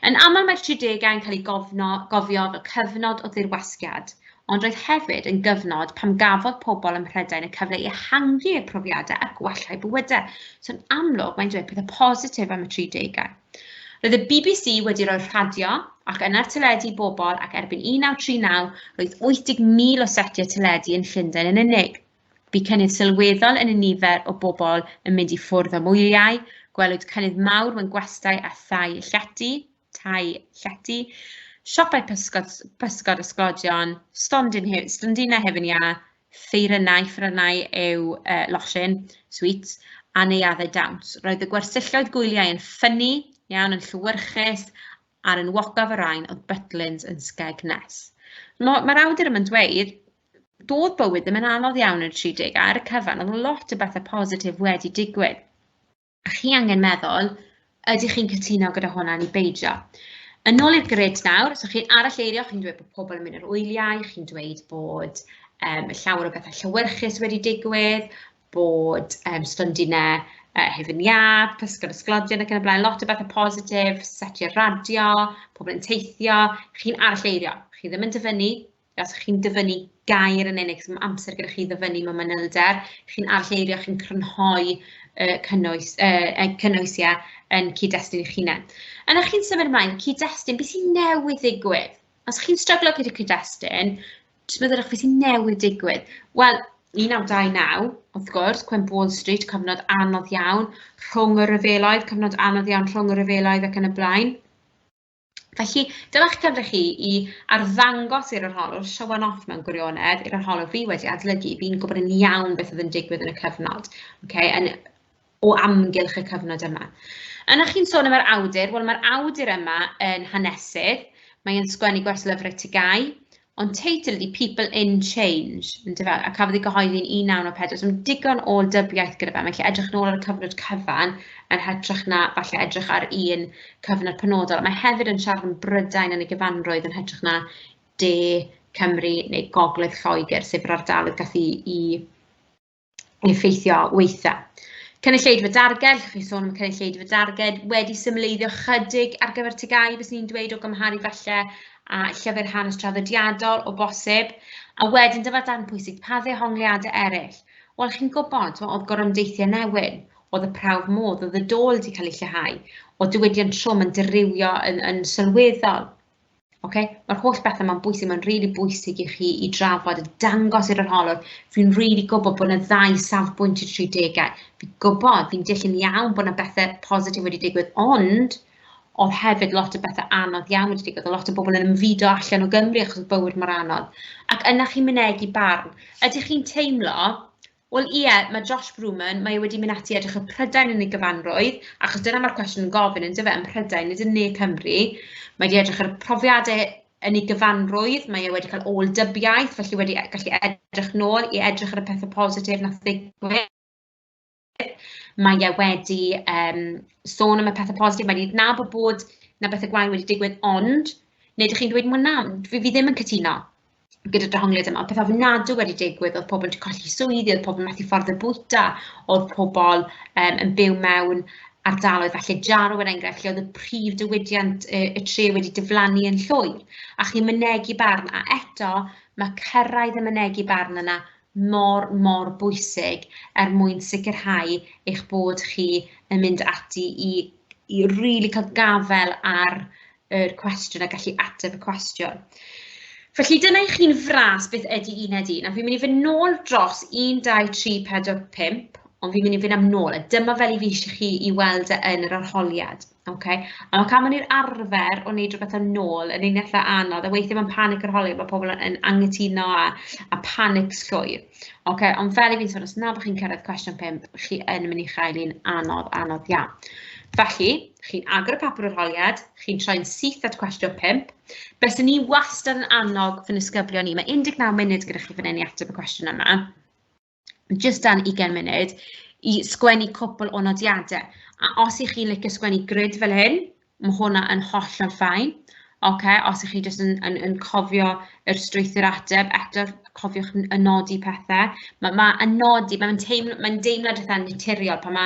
Yn aml mae'r 30au yn cael ei gofno, gofio fel cyfnod o ddirwasgiad, ond roedd hefyd yn gyfnod pan gafodd pobl ym Mhrydain y cyfle i ehangu eu profiadau a gwella eu bywydau. So yn amlwg, mae'n dweud pethau positif am y 30au. Roedd y BBC wedi rhoi radio ac yna'r teledu i bobl ac erbyn 1939 roedd 80,000 o setiau teledu yn Llundain yn unig. Bu cynnydd sylweddol yn y nifer o bobl yn mynd i ffwrdd am wyliau, gwelwyd cynnydd mawr mewn gwestai a thai llety, tai llety, siopau pysgod, pysgod a sglodion, stondin, stondinau hufen iâ, ffeiriynau, ffrynau yw losin, sweets, a neuaddau dawns. Roedd y gwersylloedd gwyliau yn ffynnu, iawn, yn llewyrchus, a'r enwocaf o rain oedd Butlins yn Skegness. Mae'r ma awdur yma'n dweud, doedd bywyd ddim yn anodd iawn yn y 30au, ar y cyfan, oedd lot o bethau positif wedi digwydd. A chi angen meddwl, ydych chi'n cytuno gyda hwnna neu beidio? Yn ôl i'r grid nawr, so chi'n aralleirio, chi'n dweud bod pobl yn mynd ar wyliau, chi'n dweud bod llawer o bethau llewyrchus wedi digwydd, bod stondinau hufen iâ, pysgod ysglodion ac yn y blaen, lot o bethau positif, setiau radio, pobl yn teithio, chi'n aralleirio, chi ddim yn dyfynnu, Os chi'n dyfynnu gair yn unig, so ma' amser gyda chi ddyfynnu mewn manylder, chi'n aralleirio, chi'n crynhoi y cynnwys, cynnwys ie, yn cyd-destun eich hunain. Yna chi'n symud ymlaen, cyd-destun, beth sy'n newydd ddigwydd? Os chi'n stryglo gyda cyd-destun, jyst meddyliwch beth sy'n newydd digwydd. Wel, 1929, wrth gwrs, cwymp Wall Street, cyfnod anodd iawn, rhwng y rhyfeloedd, cyfnod anodd iawn rhwng y rhyfeloedd ac yn y blaen. Felly, dylech cyfle chi i arddangos i'r arholwr, show off mewn gwirionedd, i'r arholwr fi wedi adolygu, fi'n gwybod yn iawn beth oedd yn digwydd yn y cyfnod, okay, yn, o amgylch y cyfnod yma. Yna chi'n sôn am yr awdur, wel mae'r awdur yma yn hanesydd, mae'n sgwennu gwerslyfrau TGAU, Ond teitl ydy People in Change, yndyfe, a cafodd ei gyhoeddi yn 1994, so mae digon o dybiaeth gyda fe, mae'n gallu edrych nôl ar y cyfnod cyfan yn hytrach na falle edrych ar un cyfnod penodol. Mae hefyd yn siarad am Brydain yn ei gyfanrwydd yn hytrach na De Cymru neu Gogledd Lloegr, sef yr ardaloedd gath i effeithio weithiau. Cynulleidfa darged, allwch chi sôn am cynulleidfa darged, wedi symleiddio chydig ar gyfer TGAU, byswn i'n dweud, o gymharu falle â llyfr hanes traddodiadol o bosib. A wedyn dyma'r darn pwysig, pa ddehongliadau eraill? Wel, chi'n gwybod, oedd gorymdeithiau newydd, oedd y prawf modd, oedd y dôl wedi cael ei lleihau, oedd diwydiant trwm yn dirywio yn, yn sylweddol. Ocê, ma'r holl bethe 'ma'n bwysig, mae'n rili bwysig i chi i drafod a dangos i'r arholwr, fi'n rili gwybod bod 'na ddau safbwynt i'r 30au, fi'n gwybod, fi'n deall yn iawn bod 'na bethe positif wedi digwydd, ond oedd hefyd lot o bethe anodd iawn wedi digwydd, oedd lot o bobl yn ymfudo allan o Gymru achos oedd bywyd mor anodd. Ac yna chi'n mynegi barn. Ydych chi'n teimlo Wel ie, mae Josh Brewman, mae e wedi mynd ati i edrych ar Prydain yn ei gyfanrwydd, achos dyna mae'r cwestiwn yn gofyn, yn dyfe, ym Mhrydain, nid yn Ne Cymru. Mae wedi edrych ar y profiadau yn ei gyfanrwydd, mae e wedi cael ôl-dybiaeth, felly wedi gallu edrych nôl i edrych ar y pethau positif nath ddigwydd. Mae e wedi sôn am y pethau positif, mae wedi adnabod bod 'na bethau gwael wedi digwydd, ond, neu dych chi'n dweud, wel na, fi ddim yn cytuno. Gyda dehongliad yma, oedd pethau ofnadwy wedi digwydd, oedd pobl wedi colli swyddi, oedd pobl methu ffordd y bwyta, oedd pobl yn byw mewn ardaloedd falle Jarrow er enghraifft, lle oedd y prif diwydiant y tre wedi diflannu yn llwyr. A chi'n mynegi barn, a eto mae cyrraedd y mynegi barn yna mor, mor bwysig er mwyn sicrhau eich bod chi yn mynd ati i rili cael gafael ar yr cwestiwn a gallu ateb y cwestiwn. Felly dyna i chi'n fras beth ydy uned un, a fi'n mynd i fynd nôl dros 1, 2, 3, 4, 5, ond fi'n mynd i fynd am nôl, a dyma fel i fi eisiau chi i weld e yn yr arholiad. Okay? A mae cael i'r arfer o wneud rhywbeth am nôl yn un eitha anodd, a weithiau mae'n panic arholiad, mae pobl yn angytuno a panic llwyr. Okay? Ond fel i fi'n sôn, os na bod chi'n cyrraedd cwestiwn 5, chi yn mynd i chael un anodd, anodd iawn. Felly, chi'n agor y papur arholiad, chi'n troi'n syth at cwestiwn 5. Byswn ni wastad yn annog fy nisgyblion i, mae 19 munud gyda chi fan hyn i ateb y cwestiwn yma, jyst dan 20 munud, i sgwennu cwpl o nodiadau. A os ych chi'n licio sgwennu grid fel hyn, mae hwnna yn hollol fine. Ocê, os 'y chi jyst yn cofio yr strwythur ateb, eto cofiwch y nodi pethe. Ma' y nodi, mae'n teimlo, mae'n deimlad eitha naturiol pan ma'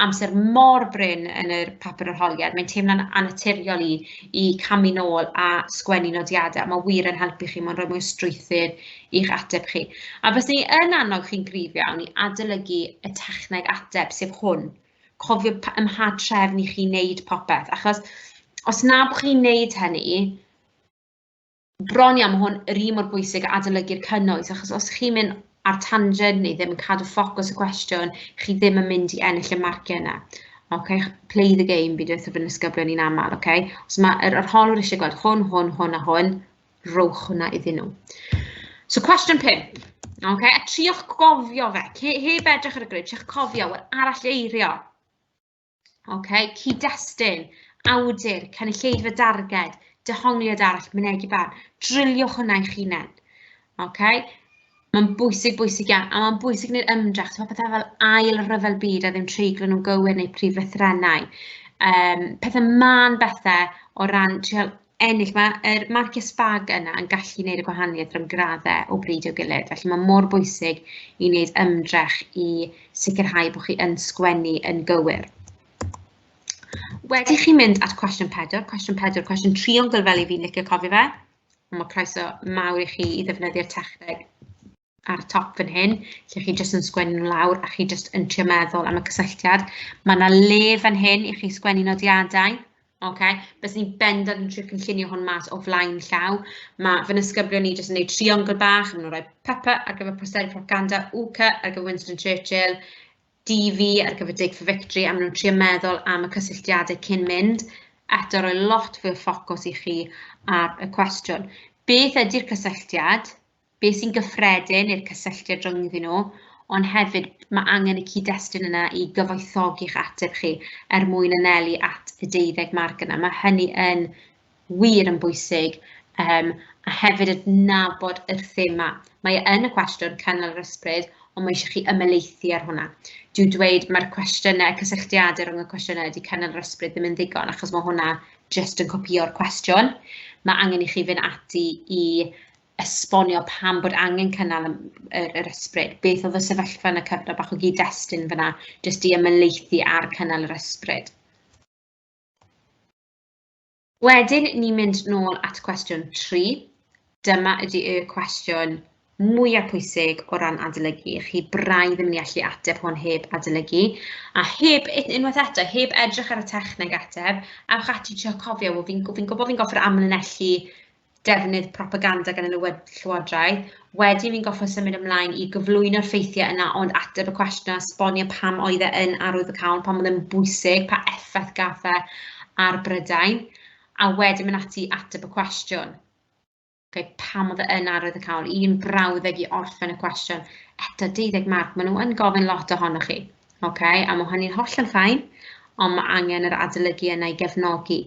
amser mor brin yn yr papur arholiad, mae'n teimlo'n annaturiol i camu nôl a sgwennu nodiadau. Ma' wir yn helpu chi, mae'n rhoi mwy o strwythur i'ch ateb chi. A fyswn i yn annog chi'n gryf iawn i adolygu y techneg ateb, sef hwn. Cofio ym mha trefn i chi wneud popeth, achos os na bod chi'n wneud hynny, bron iawn, mae hwn yr un mor bwysig â adolygu'r cynnwys, achos os chi'n mynd ar tangent neu ddim yn cadw ffocws y cwestiwn, chi ddim yn mynd i ennill y marciau yna. Okay? Play the game, fi'n dweud wrth fy nisgyblion i'n aml. Okay? Os mae yr arholwr eisiau gweld hwn, hwn, hwn a hwn, rhowch hwnna iddyn nhw. So cwestiwn 5. Okay, a triwch gofio fe, heb edrych ar y grid, triwch cofio, wel, arall eirio. Okay, cyd-destun, awdur, cynulleidfa darged, dehongliad arall, mynegi barn. Driliwch hwnna i'ch hunain. Okay? Mae'n bwysig, bwysig iawn, a mae'n bwysig gwneud ymdrech. So, pethau fel ail ryfel byd a ddim treiglo nhw'n gywir neu prif lythrennau. Pethau mân bethau o ran trial ennill. Mae'r marciau sbag yna yn gallu gwneud y gwahaniaeth rhwng graddau o bryd i'w gilydd, felly mae mor bwysig i wneud ymdrech i sicrhau bod chi yn sgwennu yn gywir. Wedi chi mynd at cwestiwn 4, cwestiwn 4, cwestiwn triongl fel i fi'n licio cofio fe, ond mae croeso mawr i chi i ddefnyddio'r techneg ar y top fan hyn, lle chi jyst yn sgwennu nhw lawr a chi jyst yn trio meddwl am y cysylltiad. Mae 'na le fan hyn i chi sgwennu nodiadau, ocê. Byswn i'n bendant yn trio cynllunio hwn mas o flaen llaw. Ma' fy nisgyblion i jyst yn gwneud triongl bach, maen nhw'n rhoi PP ar gyfer posteri propaganda, UK ar gyfer Winston Churchill, DV ar gyfer Dig for Victory, a maen nhw'n trio meddwl am y cysylltiadau cyn mynd. Eto, rhoi lot fwy o ffocws i chi ar y cwestiwn. Beth ydy'r cysylltiad? Beth sy'n gyffredin i'r cysylltiad rhyngddyn nhw, ond hefyd mae angen y cyd-destun yna i gyfoethogi'ch ateb chi er mwyn anelu at y deuddeg marc yna. Mae hynny yn wir yn bwysig, a hefyd adnabod yr thema. Mae e yn y cwestiwn cynnal yr ysbryd, ond mae eisiau chi ymhelaethu ar hwnna. Dwi'n dweud mae'r cwestiynau, cysylltiadau rhwng y cwestiynau ydy cynnal yr ysbryd ddim yn ddigon, achos mae hwnna jyst yn copïo'r cwestiwn. Mae angen i chi fynd ati i esbonio pam bod angen cynnal yr ysbryd, beth oedd y sefyllfa yn y cyfnod, bach o gyd-destun fan'na, jyst i ymhelaethu ar cynnal yr ysbryd. Wedyn ni'n mynd nôl at cwestiwn 3. Dyma ydy y cwestiwn mwyaf pwysig o ran adolygu. Chi braidd yn mynd i allu ateb hwn heb adolygu. A heb, unwaith eto, heb edrych ar y techneg ateb, ewch ati trio cofio, wel fi'n fi gwybod fi'n gorfod amlinellu defnydd propaganda gan y Llywodraeth. Wedyn fi'n gorfod symud ymlaen i gyflwyno'r ffeithiau yna, ond ateb y cwestiwn a esbonio pam oedd e yn arwyddocaol, pam oedd e'n bwysig, pa effaith gath e ar Brydain, a wedyn mynd ati i ateb y cwestiwn. Okay, pam oedd e yn arwyddocaol? Un brawddeg i orffen y cwestiwn. Eto, 12 marc, maen nhw yn gofyn lot ohonoch chi. Okay, a mae hynny'n hollol fine, ond mae angen yr adolygu yna i gefnogi.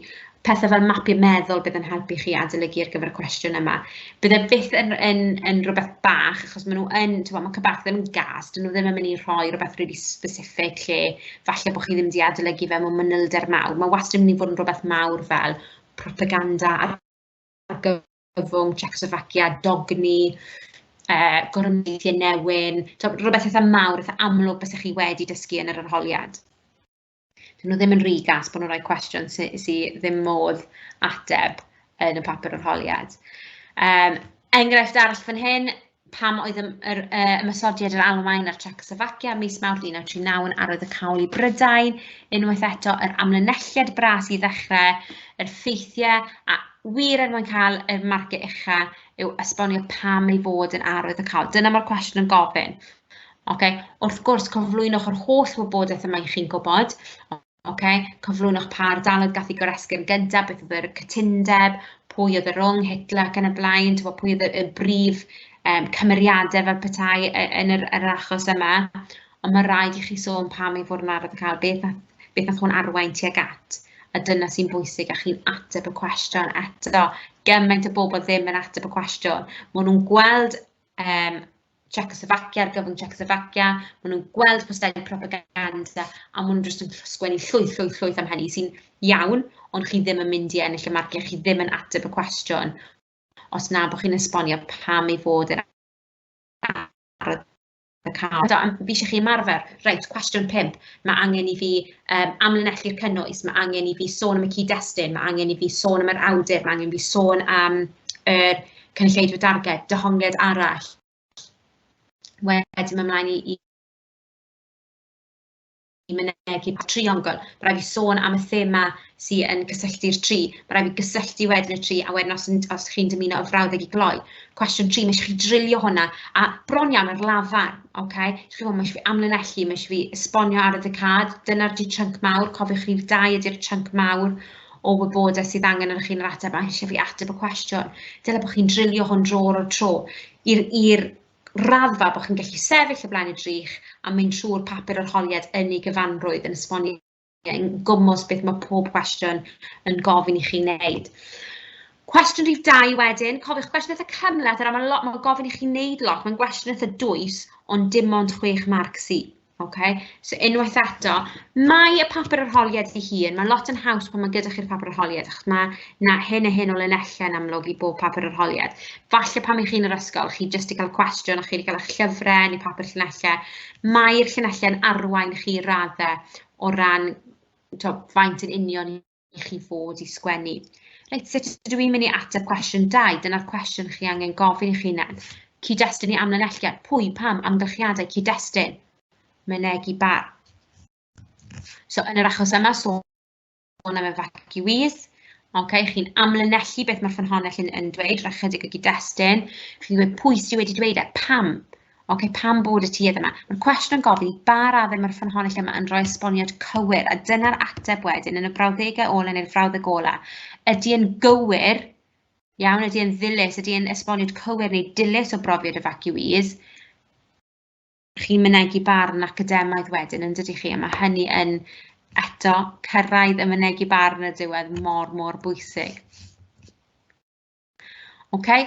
Pethau fel mapio meddwl bydd yn helpu chi adolygu ar gyfer y cwestiwn yma. Bydd e byth yn rhywbeth bach, achos maen nhw yn, ti'n mae Cymraeg ddim yn gas, dyn nhw ddim yn mynd i rhoi rhywbeth really specific lle falle bod chi ddim wedi adolygu fe mewn manylder mawr. Mae wastad yn mynd i fod yn rhywbeth mawr fel propaganda ar Argyfwng, Czechoslovacia, Dogni, gorymdeithiau newyn, tibod, rywbeth eitha mawr, eitha amlwg byse chi wedi dysgu yn yr arholiad. Dyn nhw ddim yn rhy gas bod nhw'n rhoi cwestiwn sy sy ddim modd ateb yn y papur arholiad. Enghraifft arall fan hyn, pam oedd yr ymosodiad yr Almaen ar Czechoslovacia mis Mawrth 1939 yn arwyddocaol i Brydain? Unwaith eto, yr amlinelliad bras i ddechrau, yr ffeithiau, a wir er mwyn cael y marciau ucha yw esbonio pam ei fod yn arwyddocaol. Dyna mae'r cwestiwn yn gofyn. Ocê, wrth gwrs, cyflwynwch yr holl wybodaeth y mae chi'n gwybod. Ocê, cyflwynwch pa ardaloedd gath eu goresgyn gyntaf, beth oedd yr cytundeb, pwy oedd y rhwng Hitler ac yn y blaen, tibod, pwy oedd y brif cymeriadau fel petai yn yr achos yma. Ond ma' raid i chi sôn pam ei fod yn arwyddocaol, beth wnaeth hwn arwain tuag at, a dyna sy'n bwysig, a chi'n ateb y cwestiwn eto. Gymaint o bobl ddim yn ateb y cwestiwn. Maen nhw'n gweld Czechoslovacia, argyfwng Czechoslovacia, maen nhw'n gweld posteri propaganda, a maen nhw jyst yn sgwennu llwyth, llwyth, llwyth am hynny, sy'n iawn, ond chi ddim yn mynd i ennill y marciau, chi ddim yn ateb y cwestiwn, os na bod chi'n esbonio pam ei fod yn arwyddocaol. Fi eisiau chi ymarfer, reit, cwestiwn 5, mae angen i fi amlinellu'r cynnwys, mae angen i fi sôn am y cyd-destun, mae angen i fi sôn am yr awdur, mae angen i fi sôn am yr cynulleidfa darged, dehongliad arall. Wedyn ymlaen i mynegi triongl. Mae raid fi sôn am y thema sydd yn cysylltu'r tri. Mae raid fi gysylltu wedyn y tri, a wedyn os chi'n dymuno y frawddeg i gloi. Cwestiwn 3, mae eisiau chi drilio hwnna, a bron iawn ar lafar, ocê? Chi'n gwybod, mae eisiau fi amlinellu, mae eisiau fi esbonio ar y cad, dyna'r di chunk mawr, cofiwch rhif 2 ydy'r chunk mawr o wybodaeth sydd angen arnoch chi yn yr ateb, a eisiau fi ateb y cwestiwn. Dyle bod chi'n drilio hwn dro ar ôl tro i'r raddfa bod chi'n gallu sefyll o blaen y drych a mynd trwy'r papur arholiad yn ei gyfanrwydd yn esbonio yn gwmws beth mae pob cwestiwn yn gofyn i chi wneud. Cwestiwn rhif 2 wedyn, cofiwch cwestiwn eitha cymhleth, ar mae lot, mae gofyn i chi wneud lot, mae'n gwestiwn eitha dwys, ond dim ond 6 marc sy. Ocê, so unwaith eto, mae y papur arholiad ei hun, mae lot yn haws pan mae gyda chi'r papur arholiad, achos mae 'na hyn a hyn o linellau yn amlwg i bob papur arholiad. Falle pan 'y chi'n yr ysgol, chi jyst 'di cael cwestiwn a chi 'di cael eich llyfrau neu papur llinellau. Mae'r llinellau'n arwain chi i raddau o ran tibod, faint yn union i chi fod i sgwennu. Reit, sut ydw i'n mynd i ateb cwestiwn 2? Dyna'r cwestiwn chi angen gofyn i chi hunain. Cyd-destun i amlinelliad. Pwy, pam, amgylchiadau, cyd-destun. Mynegi barn. So, yn yr achos yma, sôn am evacuees. Okay, chi'n amlinellu beth mae'r ffynhonnell yn dweud, rhoi chydig o gyd-destun. Chi'n dweud pwy sydd wedi dweud e, pam. Ocê, pam bod y tuedd yma? Mae'r cwestiwn yn gofyn i ba raddau mae'r ffynhonnell yma yn rhoi esboniad cywir, a dyna'r ateb wedyn yn y brawddegau ola neu'r frawddeg ola. Ydy e'n gywir, iawn, ydy e'n ddilys, ydy e'n esboniad cywir neu dilys o brofiad evacuees? Chi'n mynegi barn academaidd wedyn, yn dydych chi? A mae hynny yn, eto, cyrraedd y mynegi barn y diwedd mor, mor bwysig. Ocê,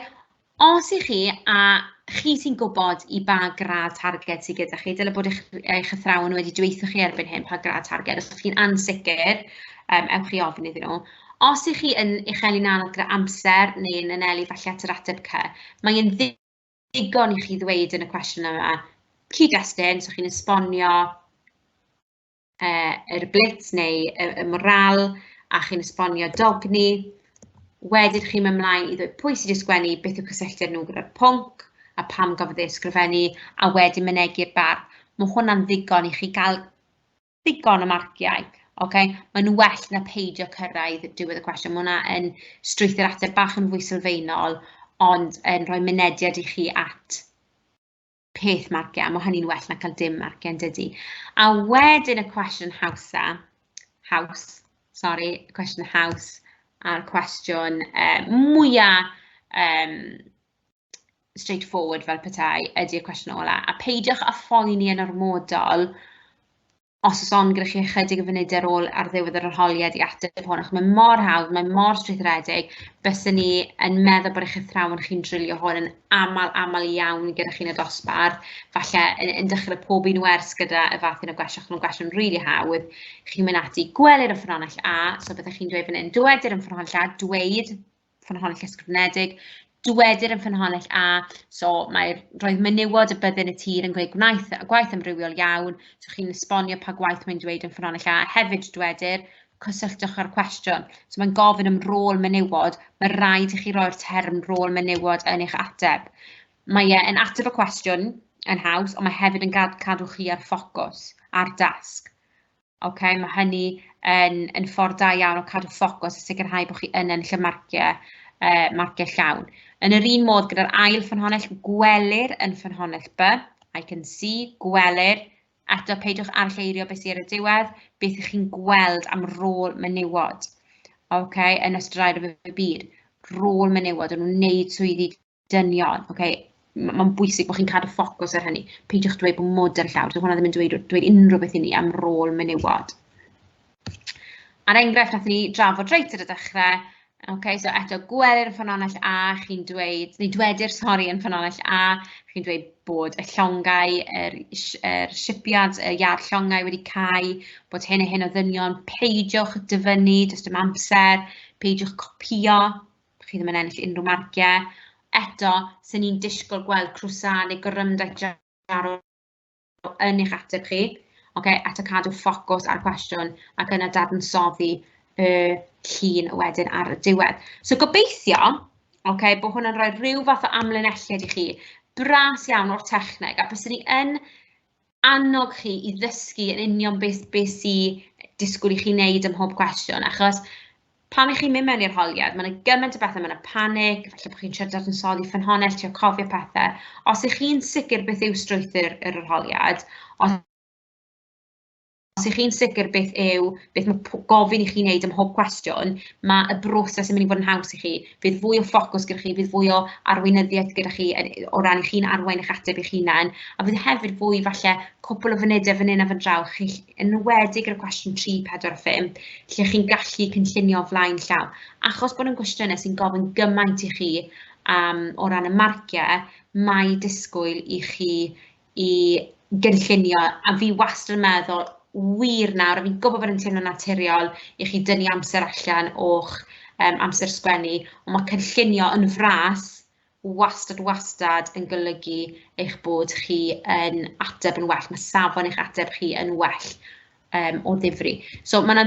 os 'y chi, a chi sy'n gwybod i ba gradd targed sydd gyda chi, dyle bod eich athrawon wedi dweutho chi erbyn hyn pa gradd targed. Os ydych chi'n ansicr, ewch i ofyn iddyn nhw. Os 'y chi yn uchelu'n anodd gyda amser neu'n anelu falle at yr ateb C, mae'n ddigon i chi ddweud yn y cwestiwn yma cyd-destun, so chi'n esbonio yr blitz neu y moral, a chi'n esbonio dogni. Wedyn chi'n mynd ymlaen i ddweud pwy sydd wedi sgwennu, beth yw cysylltiad nhw gyda'r pwnc, a pam gafodd ei ysgrifennu, a wedyn mynegi'r barn. Mae hwnna'n ddigon i chi gael ddigon o marciau. Okay? Mae'n well na peidio cyrraedd diwedd y cwestiwn. Mae hwnna yn strwythur ateb bach yn fwy sylfaenol, ond yn rhoi mynediad i chi at peth marciau, a mae hynny'n well na cael dim marciau, yn dydy. A wedyn y cwestiwn hawsa, haws, sori, y cwestiwn haws a'r cwestiwn mwyaf straightforward fel petai ydy'r cwestiwn ola. A peidiwch â phoeni yn ormodol os oes ond gyda chi ychydig o funudau ar ôl ar ddiwedd yr arholiad i ateb hwn, achos mae mor hawdd, mae mor strwythuredig, byswn ni yn meddwl bod eich athrawon chi'n drilio hwn yn aml, aml iawn gyda chi'n y dosbarth, falle yn dechrau pob un wers gyda y fath un o gwestiwn, achos mae'n gwestiwn rili hawdd, chi'n mynd ati, gwelir y ffynhonnell A, so byddech chi'n dweud fan hyn, dywedir yn ffynhonnell A, dweud. ffynhonnell ysgrifenedig. Dywedir yn ffynhonnell A, so mae'r... roedd menywod y byddin y tir yn gwneud gwnaeth gwaith amrywiol iawn, so chi'n esbonio pa gwaith mae'n dweud yn ffynhonnell A. Hefyd dywedir, cysylltwch â'r cwestiwn. So mae'n gofyn am rôl menywod, mae rhaid i chi roi'r term rôl menywod yn eich ateb. Mae e yn ateb y cwestiwn yn haws, ond mae hefyd yn cadw chi ar ffocws, ar dasg. Ok, mae hynny yn ffordd da iawn o cadw ffocws a sicrhau bod chi yn ennill y marciau llawn. Yn yr un modd gyda'r ail ffynhonnell, gwelir yn ffynhonnell B, I can see, gwelir, eto peidiwch aralleirio beth sydd ar y diwedd, beth ych chi'n gweld am rôl menywod. Ok, yn ystod ail ryfel y byd, rôl menywod, o'n nhw'n wneud swyddi dynion, ok? Mae'n bwysig bod chi'n cadw ffocws ar hynny. Peidiwch dweud bod mwd ar y llawr, dyw hwnna ddim yn dweud unrhyw beth i ni am rôl menywod. A'r enghraifft nath ni drafod reit ar y dechrau, ok, so eto gwelir yn ffynhonnell A, chi'n dweud, neu dwedir, sori, yn ffynhonnell A, chi'n dweud bod y llongau, yr shipyard, y iard llongau wedi cau, bod hyn a hyn o ddynion, peidiwch dyfynnu, does dim amser, peidiwch copïo, chi ddim yn ennill unrhyw marciau. Eto, 'sen ni'n disgwyl gweld crwsâd neu gorymdaith Jaro yn eich ateb chi. Ok, eto cadw ffocws ar y cwestiwn ac yna dadansoddi y llun wedyn ar y diwedd. So gobeithio, ok, bod hwnna'n rhoi rhyw fath o amlinelliad i chi, bras iawn o'r techneg, a byswn i yn annog chi i ddysgu yn union beth sy disgwyl i chi wneud ym mhob cwestiwn, achos pan 'y chi'n mynd mewn i'r arholiad, ma' 'na gymaint o bethe, ma' 'na panig, falle bod chi'n trio dadansoddi ffynhonnell, trio cofio pethe. Os 'y chi'n sicr beth yw strwythur yr arholiad, os 'y chi'n sicr beth yw, beth ma' gofyn i chi wneud ym mhob cwestiwn, ma' y broses yn mynd i fod yn haws i chi. Fydd fwy o ffocws gyda chi, fydd fwy o arweinyddiaeth gyda chi o ran i chi'n arwain eich ateb eich hunain, a fydd hefyd fwy falle cwpl o funudau fan hyn a fan draw, chi, yn enwedig gyda cwestiwn 3, 4 a 5, lle chi'n gallu cynllunio flaen llaw. Achos bod yn gwestiynau sy'n gofyn gymaint i chi o ran y marciau, mae disgwyl i chi i gynllunio, a fi wastad yn meddwl, wir nawr, a fi'n gwybod bod yn teimlo'n naturiol i chi dynnu amser allan o'ch amser sgwennu, ond mae cynllunio yn fras wastad, wastad yn golygu eich bod chi yn ateb yn well, mae safon eich ateb chi yn well o ddifri. So ma' 'na